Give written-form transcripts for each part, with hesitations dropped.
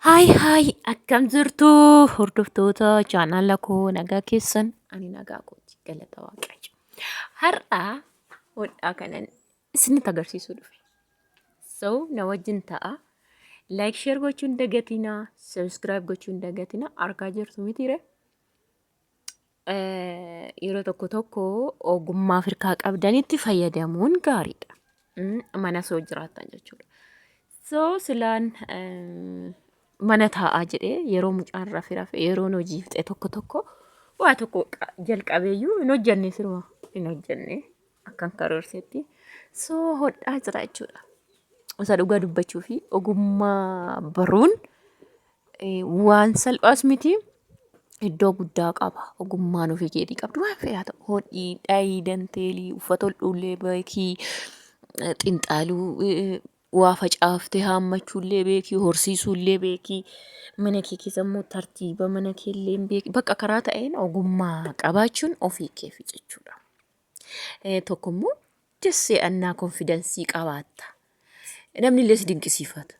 Haay haay, akkam jirtu hordoftoota chaanaala koo? Nagaa keessan? Ani nagaa kooti, galata Waaqayyo. Har'a hodhaa kanan isinitti agarsiisuu dhufe. So na wajjin ta'a. Like, share gochuun dagatinaa, subscribe gochuun dagatinaa. Argaa jirtu mitiire? Yeroo tokko tokko ogummaa Afrikaa qabdanitti fayyadamuun gaariidha. Mana soo jiraattan jechuudha. So silaan mana taa'aa jedhee yeroo mucaan rafe rafe, yeroon hojii fixe tokko tokko waa tokko jalqabeeyyuu hin hojjenne, siruma hin hojjenne akkan karoorsetti. So hodhaa jira jechuudha. Isa dhugaa dubbachuu fi ogummaa baruun waan salphaas miti, iddoo guddaa qaba. Ogummaan ofii keetii qabdu waan fe'aa ta'u, hodhii, dhayii, danteelii, uffata hodhuullee beekii, xinxaaluu, waa facaaftee haammachuullee beekii, horsiisuullee beekii, mana kee keessa immoo tartiiba mana keellee beekii. Bakka karaa ta'een ogummaa qabaachuun ofii keefi jechuudha. Tokko immoo dessee annaa konfidansii qabaatta. Namni illee si dinqisiifata.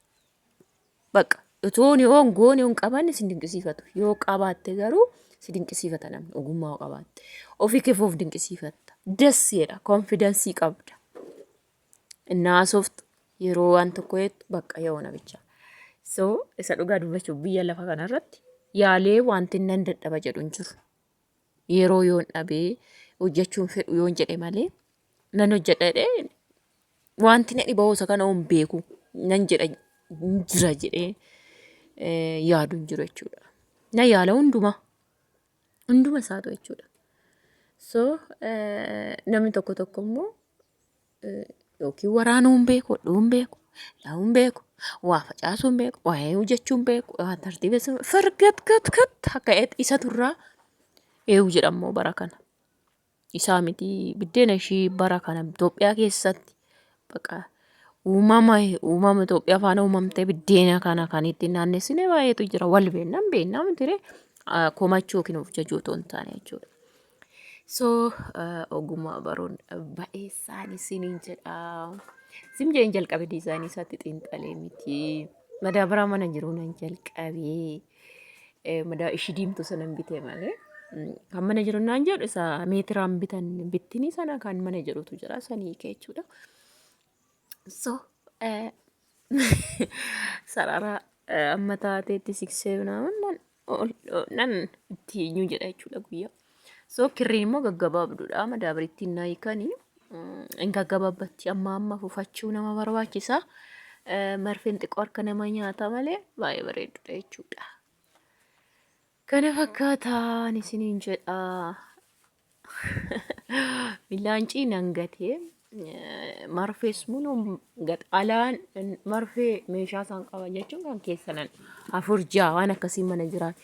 Bakka otoo yoo hin goone, yoo hin qabaanne si dinqisiifatu. Yoo qabaatte garuu si dinqisiifata namni, ogummaa yoo qabaatte. Ofii keef of dinqisiifatta. Desseedha. Konfidansii qabda. Innaa haasoftu, yeroo waan tokko jettu, bakka yoo na bicha. So isa dhugaa dubbachuuf biyya lafa kanarratti yaalee wanti nan dadhaba jedhu hin jiru. Yeroo yoon dhabee hojjechuun fedhu yoon jedhe malee, nan hojjedha jedhee wanti na dhiba isa kana hin beeku nan jedha hin jira jedhee yaadu hin jiru jechuudha. Na yaala hundumaa, hunduma isaatu jechuudha. So namni tokko tokko immoo yookiin waraanuu hin beeku, hodhuu hin beeku, dhahuu hin beeku, waa facaasuu hin beeku, waa hojjechuu hin beeku, waa tartiibessuu fargat gat gat akka isa turraa eewu jedhammoo bara kana. Isaa miti, biddeena ishii bara kana Itoophiyaa keessatti baqa uumama uumama Itoophiyaa faana uumamtee biddeena kana kan ittiin naannessine baay'eetu jira. Wal beennaan beennaa miti ree, komachuu yookiin of jajuu otoo hin taane jechuudha. So ogummaa baruun ba'eessaan isiniin jedha. Sim jedheen jalqabe, diizaayinii isaatti xiinxalee miti. Madaabaraa mana jiru nan jalqabee. Madaa ishii diimtuu sanan bitee malee. Kan mana jiru naan jedhu isa meetiraan bitan bittinii sana kan mana jirutu jira sanii hiikee jechuudha. So sarara amma taateetti siksee nan nan itti eenyu jedha jechuudha guyyaa. So kirriin immoo gaggabaabduudha, madaabarittiin naa hiikanii hin gaggabaabbatti, amma amma fufachuu nama barbaachisa. Marfeen xiqqoo harka nama nyaata malee baay'ee bareeddudha jechuudha. Kana fakkaataan isiniin jedha. Milaancii nan gatee, marfees munuu gat alaan marfee meeshaa isaan qaban jechuun kan keessa nan afur ja'a waan akkasii mana jiraat.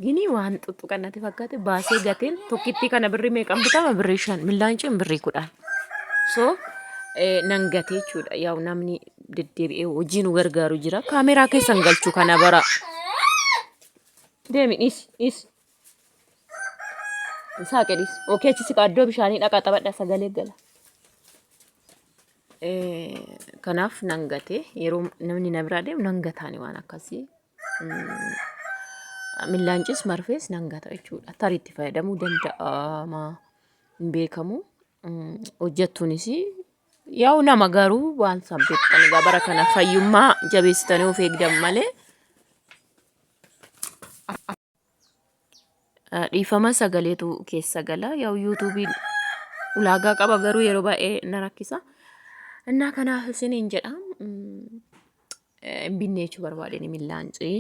Gini waan xuxuqan natti fakkaate baasee gateen. Tokkittii kana birrii meeqan bitama? Birrii 5, millaanciin birrii 10. So nan gatee jechuudha. Yaa'u namni deddeebi'ee hojii nu gargaaru jira. Kaameraa keessan galchuu kana bara. Deemi, dhiisi, dhiisi. Saaqe, dhiisi. Okee, achi siqaa, iddoo bishaanii dhaqaa taphadhaa, sagalee gala. Kanaaf nan gate, yeroo namni na biraa deemu nan gataani waan akkasii. Millaancis marfees nan gata jechuudha. Tarii itti fayyadamuu danda'ama hin beekamu. Hojjettuunis yaa'u nama garuu waan isaan beektan egaa bara kana fayyummaa jabeessitanii of eegdan malee. Dhiifama, sagaleetu keessa gala. Yaa'u yuutuubiin ulaagaa qaba, garuu yeroo baay'ee na rakkisa. Innaa kanaaf isiniin jedha. Hin binne jechuu barbaadeen millaancii.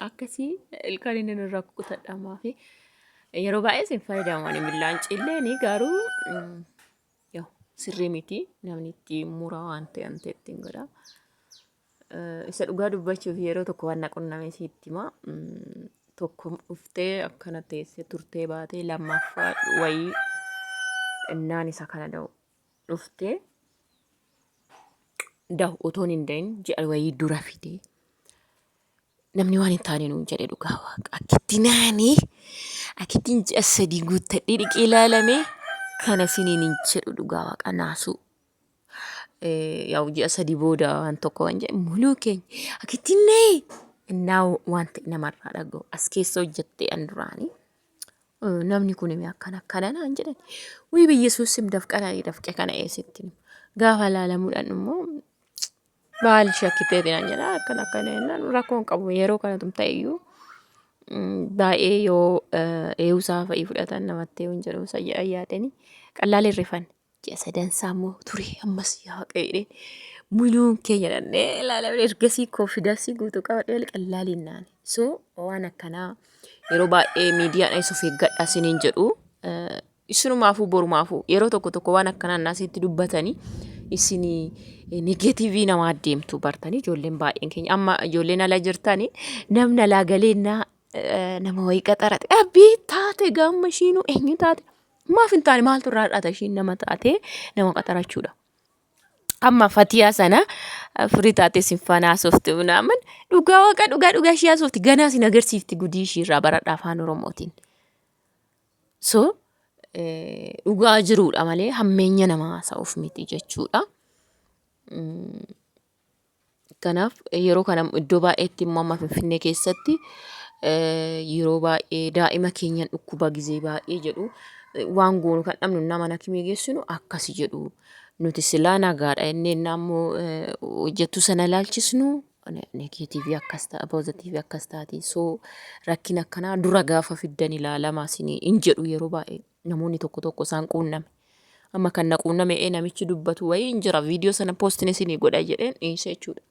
Akkasii ilkaan inni irraa kukutadhamaa fi yeroo baay'ee isin fayyadamu ani millaancii illee, garuu yaa'u sirrii miti, namni itti mura waan ta'e ittiin godha. Isa dhugaa dubbachuuf yeroo tokko waan na qunname sitti hima. Tokko dhuftee akkana teessee turtee baatee, lammaffaa wayii innaan isa kana da'u dhuftee dahu otoon hin da'in ji'a wayii dura fidee, namni waan hin taane nuun jedhe. Dhugaa Waaqa, akkitti naanii akkittiin ji'a 3 guuttadhee dhiqee ilaalame kana siniin hin jedhu, dhugaa Waaqa, naasuu. Yaa'u ji'a 3 booda waan tokko waan jedhe muluu keenya akkittiin na'e. Innaa waan ta'e namarraa dhaga'u as keessa hojjettee an duraanii namni kun hime akkana akkana naan jedhan. Wii biyya sim dafqananii dafqe kana eessitti gaafa ilaalamuudhaan immoo maal shakkiteeti naan jedha akkana akkana jennaan rakkoo hin qabu yeroo kanatu ta'e iyyuu baay'ee yoo eewusaa fa'ii fudhatan namatti hin jedhu isa jedhan yaadanii qallaalee rifan. Ji'a sadansaa immoo ture ammas yaa waaqayyo jedhee muluun keenya dhannee ilaalamne ergasii koonfidansii guutuu qabadhee wal qallaaliin naani. So waan akkanaa yeroo baay'ee miidiyaadhaan isa of eeggadhaa isiniin jedhu. Isinumaafuu borumaafuu yeroo tokko tokko waan akkanaa naasitti dubbatanii isin negeetiivii namaa deemtu bartanii ijoolleen baay'een keenya amma ijoolleen ala jirtanii namni alaa galeennaa nama wayii qaxarate abbii taate gaamma ishiinuu eenyu taate maaf hin taane maaltu irraa hir'ata ishiin nama taate nama qaxarachuudha. Amma fatiyaa sana firii taatee sin faana haasofti minaamin dhugaa waaqa dhugaa dhugaa ishii haasofti ganaa sin agarsiifti gudii ishii irraa baradha afaan oromootiin. So dhugaa jiruudha malee hammeenya namaa haasa'uuf miti jechuudha. Kanaaf yeroo kana iddoo baay'eetti immoo amma Finfinnee keessatti yeroo baay'ee daa'ima keenyan dhukkuba gizee baay'ee jedhu waan goonu kan dhabnu nama mana hakimii geessinu akkasi jedhu. Nuti silaa nagaadha jennee innaa immoo hojjettuu sana ilaalchisnu negeetiivii akkas ta'a poozitiivii akkas taati. So rakkina akkanaa dura gaafa fiddan ilaalamaa isinii hin jedhu yeroo baay'ee namoonni tokko tokko isaan quunname. Amma kan na quunname ee namichi dubbatu wayii hin jira viidiyoo sana poostiin isinii godha jedheen dhiise jechuudha.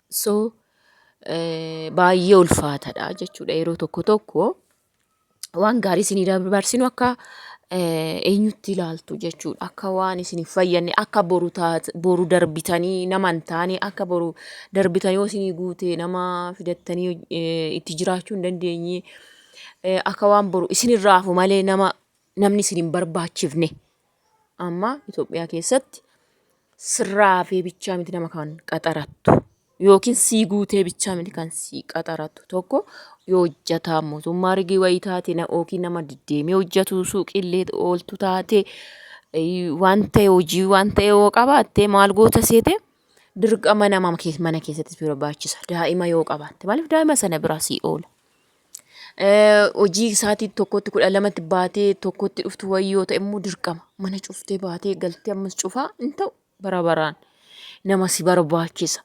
So baay'ee ulfaatadha jechuudha yeroo tokko tokko waan gaarii isinii dabarsinu akka eenyutti ilaaltu jechuudha. Akka waan isin hin fayyadne akka boru taat boru darbitanii nama hin taane akka boru darbitanii yoo isinii guute nama fidattanii itti jiraachuu hin dandeenye akka waan boru isinirraa hafu malee nama namni isin hin barbaachifne. Amma Itoophiyaa keessatti sirraa hafee bichaa miti nama kan qaxarattu yookiin sii guutee bichaa miti kan sii qaxarattu tokko yoo hojjataa mootummaa rigii wayii taate yookiin nama deddeemee hojjatu suuqiillee ooltu taate waan ta'e hojii waan ta'e yoo qabaatte maal goota seete dirqama nama mana keessatti si barbaachisa daa'ima yoo qabaatte maaliif daa'ima sana biraa sii oola. Hojii isaatii tokkotti 12tti baatee tokkotti dhuftu wayii yoo ta'e immoo dirqama mana cuftee baatee galtee ammas cufaa hin ta'u bara baraan nama si barbaachisa.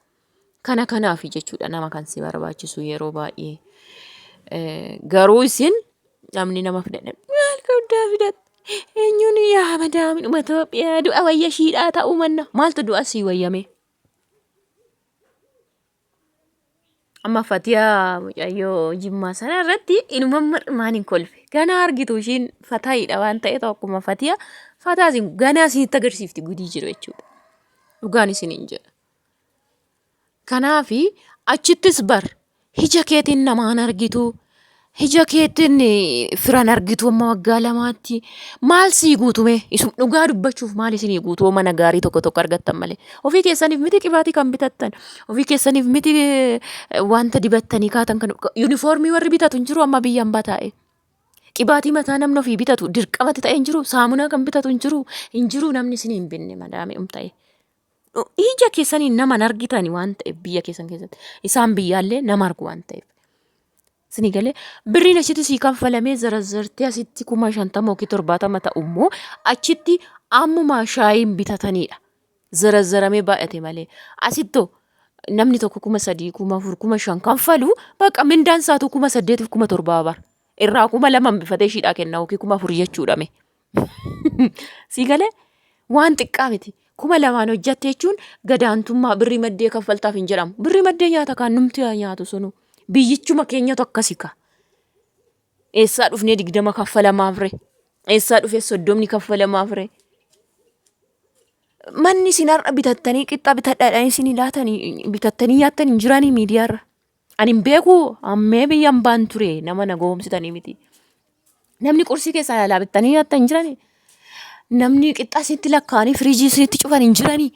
Kana kanaafi jechuudha nama kan si barbaachisu yeroo baay'ee. Garuu isin namni nama fidadhe maal qabdaa fidatte eenyuun yaa madaaminuma Itoophiyaa du'a wayya ishiidhaa ta'uu manna maaltu du'a sii wayyame? Amma Fatiyaa mucayyoo Jimmaa sana irratti inuma mar'imaan hin kolfe. Ganaa argitu ishiin fataayiidha waan ta'eef akkuma Fatiyaa fataa isin ganaa isinitti agarsiifti gudii jiru jechuudha. Dhugaan isiniin jedha. Kanaafi achittis bar Ija keetiin namaan argitu, ija keetiin firan argitu amma waggaa lamaatti maal sii guutume isum dhugaa dubbachuuf maal isinii guutuu mana gaarii tokko tokko argattan malee ofii keessaniif miti qibaatii kan bitattan ofii keessaniif miti wanta dibattanii kaatan kan yuunifoormii warri bitatu hin jiru amma biyya hambaa taa'e. Qibaatii mataa namni ofii bitatu dirqamatti ta'e hin jiru saamunaa kan bitatu hin jiru hin jiru namni isinii hin binne madaamee um ta'e. Ija keessaniin nama hin argitani waan ta'eef biyya keessan keessatti. Isaan biyyaallee nama argu waan ta'eef. Isinii galee birriin achitti sii kanfalamee zarazzartee asitti 50,000 yookiin 70 ta'u immoo achitti ammuma shaayiin bitatanidha. Zarazzaramee baay'ate malee. Asittoo namni tokko 3,000, 4,000, 5,000 kanfalu bakka mindaan isaatu 8,000 fi 7,000 bara. Irraa 2,000 hambifatee ishiidhaa kenna yookiin 4,000 jechuudha mee. Sii galee waan xiqqaa miti. 2,000 hojjatte jechuun gadaantummaa birrii maddee kaffaltaaf hin jedhamu. Birrii maddee nyaata kaan numti haa nyaatu sunu. Biyyichuma keenyatu akkasi ka. Eessaa dhufnee 20 kaffalamaaf ree? Eessaa dhufee 30 kaffalamaaf ree? Manni isin har'a bitattanii qixxa bitadhaadhaan isin laatanii bitattanii nyaattan hin jiranii miidiyaarra. Ani hin beeku ammee biyya hambaan ture nama na gowwoomsitanii miti. Namni qursii keessaa yaalaa bittanii nyaattan hin jiranii. Namni qixxaa isinitti lakkaa'anii firiijii isinitti cufan hin jiranii.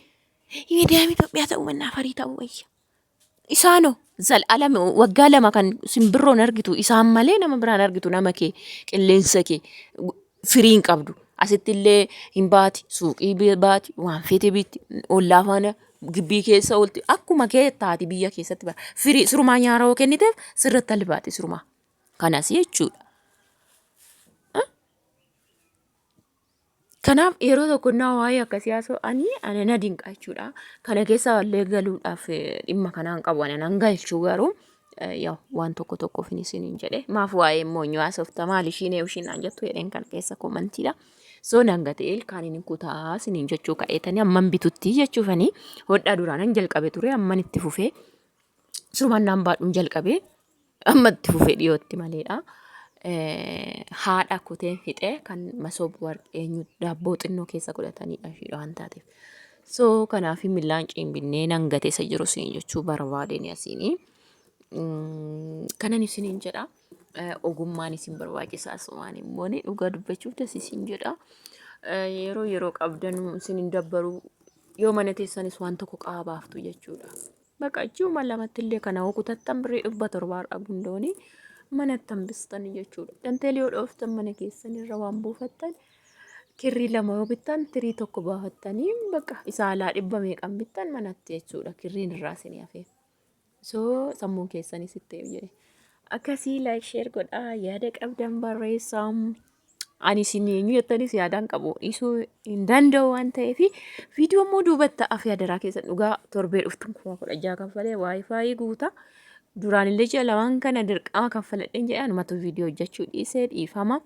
Miidiyaan Itoophiyaa ta'uu mannaa farii ta'uu wayya. Isaanoo zal'alam waggaa lama kan simbirroon argitu isaan malee nama biraan argitu nama kee qilleensa kee firii hin qabdu. Asitti illee hin baati suuqii baati waan feete bitti ollaa faana Gibbii keessa oolti. Akkuma kee taati biyya keessatti bara. Firii sirumaa nyaara yoo kenniteef sirratti albaati sirumaa. Kanas jechuudha. Kanaaf yeroo tokko innaa waa'ee akkasii haasa'u ani ana na dinqa jechuudha. Kana keessa illee galuudhaaf dhimma kanaan qabu ana nan galchu garuu yaa waan tokko tokkoof isiniin jedhe maaf waa'ee immoo haasofta maal ishiin eenyu ishiin naan jettu jedheen kana keessa komantiidha. So nan gatee ilkaaniin hin kutaa isiniin jechuu ka'eetanii amman bitutti jechuufanii hodhaa duraanan jalqabe ture amman itti fufee Surumaan naan baadhuun jalqabee amma itti fufee dhiyootti maleedha. Haadha kuteen fixee kan masoob warqee eenyu daabboo xinnoo keessa godhatanidha ishiidha waan taateef. So kanaaf millaan ciimbinnee nan gate isa jiru isiniin jechuu barbaadeen asiini. Kanan isiniin jedha. Ogummaan isin barbaachisa asumaan immoo ni dhugaa dubbachuuf das isin jedha. Yeroo yeroo qabdan isin hin dabbaru yoo mana teessanis waan tokko qaabaaftu jechuudha. Baqa ji'uma lamatti illee kana hoo kutattan birrii 700 har'a gundooni manatti hambistan jechuudha. Danteelii yoo dhooftan mana keessan irra waan buufattan kirrii lama yoo bittan tirii tokko baafattanii baqa isaa alaa dhibba meeqan bittan manatti jechuudha. Kirriin irraa isinii hafee. So sammuun keessanis itti jedhe. Akkasii like share godhaa yaada qabdan barreessaa. Ani isin eenyu jettanis yaadaan qabu dhiisuu hin danda'u waan ta'eef viidiyoo immoo duubatti hafe adaraa keessan dhugaa torbee dhuftu 16,000 kaffalee waayifaayi guuta. Duraan illee ji'a lamaan kana dirqama kaffaladheen jedhee anumatu viidiyoo hojjechuu dhiisee dhiifama.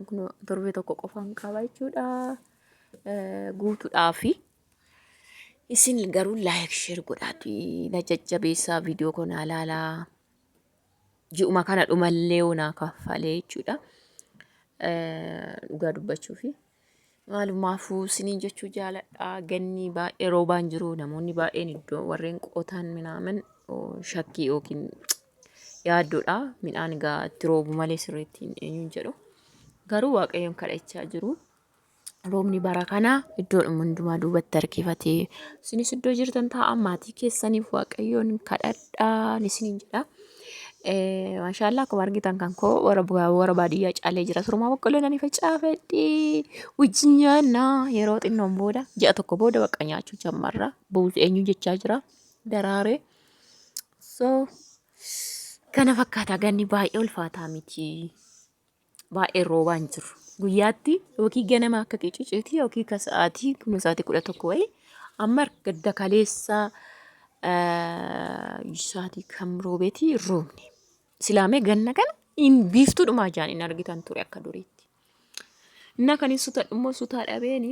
Kun torbee tokko qofaan qaba jechuudha. Guutuudhaafi. Isin garuu laayik sheer godhaati na jajjabeessaa viidiyoo koo naa laalaa. Ji'uma kana dhumallee yoo naa kaffalee jechuudha. Dhugaa dubbachuufi. Maalumaafuu isiniin jechuu jaaladha. Ganni baay'ee roobaan jiru. Namoonni baay'een iddoo warreen qotan minaamin shakkii yookiin yaaddoodha. Midhaan egaa itti roobu malee sirriitti hin eenyuun jedhu. Garuu Waaqayyoon kadhachaa jiru. Roobni bara kanaa iddoodhuma hundumaa duubatti harkifatee isinis iddoo jirtan taa'aa maatii keessaniif Waaqayyoon kadhadhaa isiniin jedha. Maashaallaa akkuma argitan kan koo warra warra baadiyyaa caalee jira. Surumaa boqqolloo nani facaafadhe wajjin nyaannaa yeroo xinnoon booda ji'a tokko booda bakka nyaachuu jammarra buusu eenyu jechaa jira daraaree. So kana fakkaata ganni baay'ee ulfaataa miti. Baay'ee roobaa hin jiru. Guyyaatti yookiin ganama akka qiciciiti yookiin ka sa'aatii kun sa'aatii 11 wayii amma gadda kaleessa sa'aatii kam roobeeti hin roobne. Silaamee ganna kana hin biiftuudhumaa jaan hin argitan ture akka duriitti. Inna kan suta immoo sutaa dhabeeni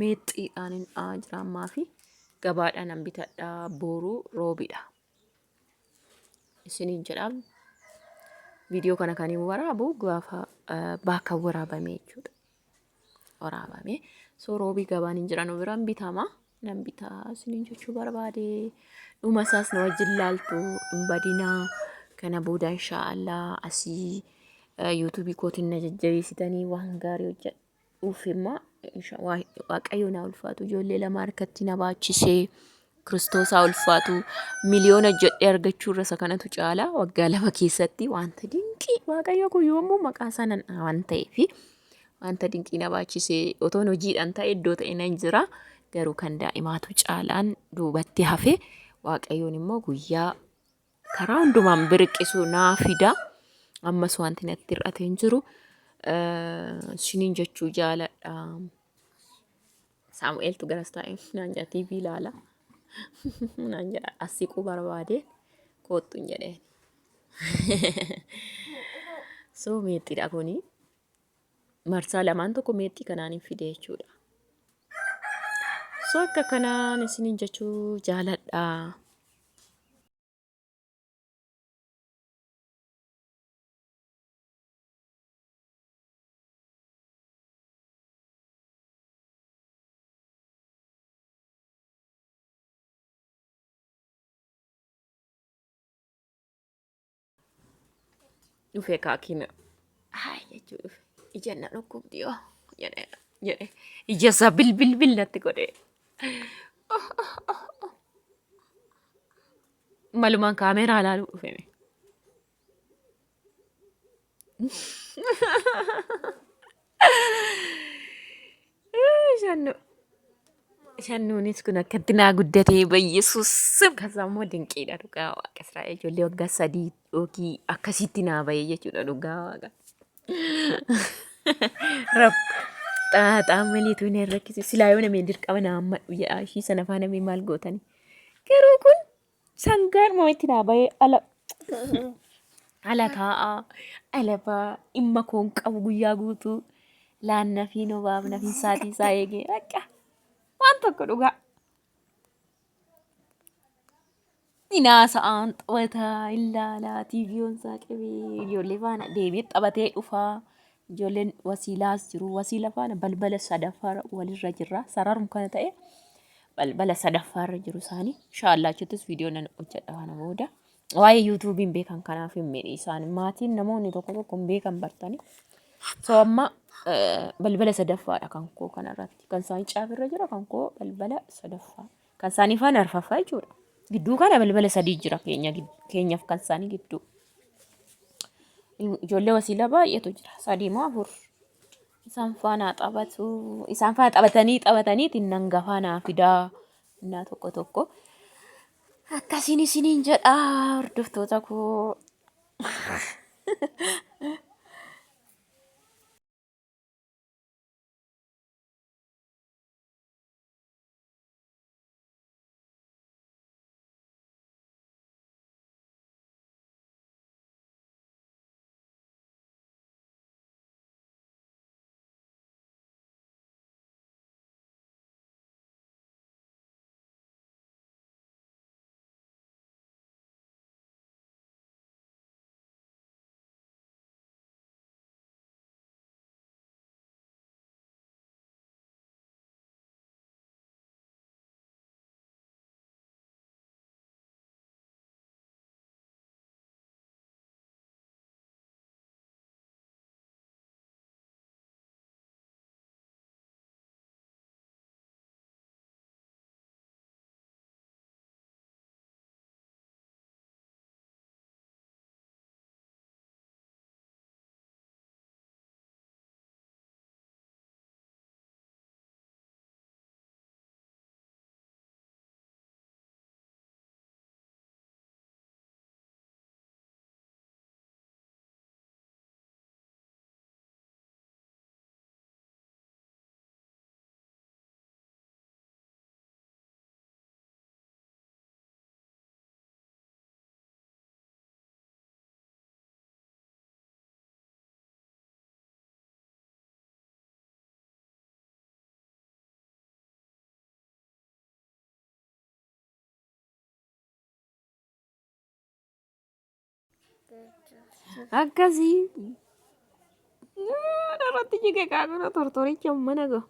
meexxiidhaan hin dha'aa jira ammaa fi gabaadhaan nan bitadha booruu roobidha. Isiniin jedha. Viidiyoo kana kan hin waraabu gaafa baakka waraabame jechuudha. Waraabame. So roobii gabaan hin jiran biraan bitama. Nan bitaa isiniin jechuu barbaade. Dhuma isaas na wajjin laaltu hin badinaa. Kana booda inshaallah asii yuutuubii kootiin na jajjabeessitanii waan gaarii hojjedha. Uuff immoo waaqayyo naa ulfaatu ijoollee lama harkatti na baachisee Kiristoos haa ulfaatu miliyoona jedhee argachuu irra isa kanatu caala waggaa 2 keessatti wanta dinqii waaqayyo kun yoomuu maqaa isaa nan dha'a waan ta'eef wanta dinqii na baachisee otoon hojiidhaan ta'e iddoo ta'e nan jira garuu kan daa'imaatu caalaan duubatti hafe waaqayyoon immoo guyyaa karaa hundumaan biriqqisu naa fida. Ammas wanti natti hir'ate hin jiru. Isiniin jechuu jaaladha. Saamu'eeltu garas taa'e naan jedha TV ilaala. Naan jedha as siquu barbaade koottu hin jedheen. So meexxiidha kuni. Marsaa lamaan tokko meexxii kanaan hin fide jechuudha. So akka kanaan isiniin jechuu jaaladha. Dhufe kaakina. Haay jechuu dhufe. Ija na dhukkubdi yoo jedhe jedhe. Ija isaa bilbil bil natti godhe. Malumaan kaameeraa ilaaluu dhufe. Shannu. Shannuunis kun akkatti naa guddatee bayyesuus kasaa immoo dinqiidha dhugaa waaqa Israa'el ijoollee waggaa 3 yookiin akkasitti naa bahee jechuudha dhugaa waaqa. Rabb xaaxaa maleetu hin rakkise silaa yoo namni dirqama naa ammadhu jedha ishii sana faana mee maal gootani. Garuu kun sangaan mamitti naa bahee ala ala taa'aa ala ba'aa dhimma koon qabu guyyaa guutuu laannafiin obaaf nafiin saatii isaa eegee bakka waan tokko dhugaa. Inaasa'aan taphataa ilaalaa tiiviiwwan isaa qabee ijoollee faana deemee taphatee dhufaa. Ijoolleen wasiilaas jiru. Wasiila faana balbala sadaffaa walirra jirra. Sararum kana ta'e balbala sadaffaarra jiru isaanii. Inshaallah achittis viidiyoo nan hojjedha kana booda. Waa'ee yuutuubiin beekan kanaaf hin miidhi isaan maatiin namoonni tokko tokko hin beekan bartanii. So amma balbala sadaffaadha kan koo kanarratti. Kan isaanii caafirra jira kan koo balbala sadaffaa. Kan isaanii faana arfaffaa jechuudha. Gidduu kana balbala sadii jira keenya keenyaaf kan isaanii gidduu. Ijoollee wasiilaa baay'eetu jira. Sadii moo afur. Isaan faana taphatu. Isaan faana taphatanii taphatanii nan gafaa naa fidaa. Innaa tokko tokko. Akkasiin isiniin jedha hordoftoota koo. Akkasii. Irratti jige kaakuna tortoricha mana gahu.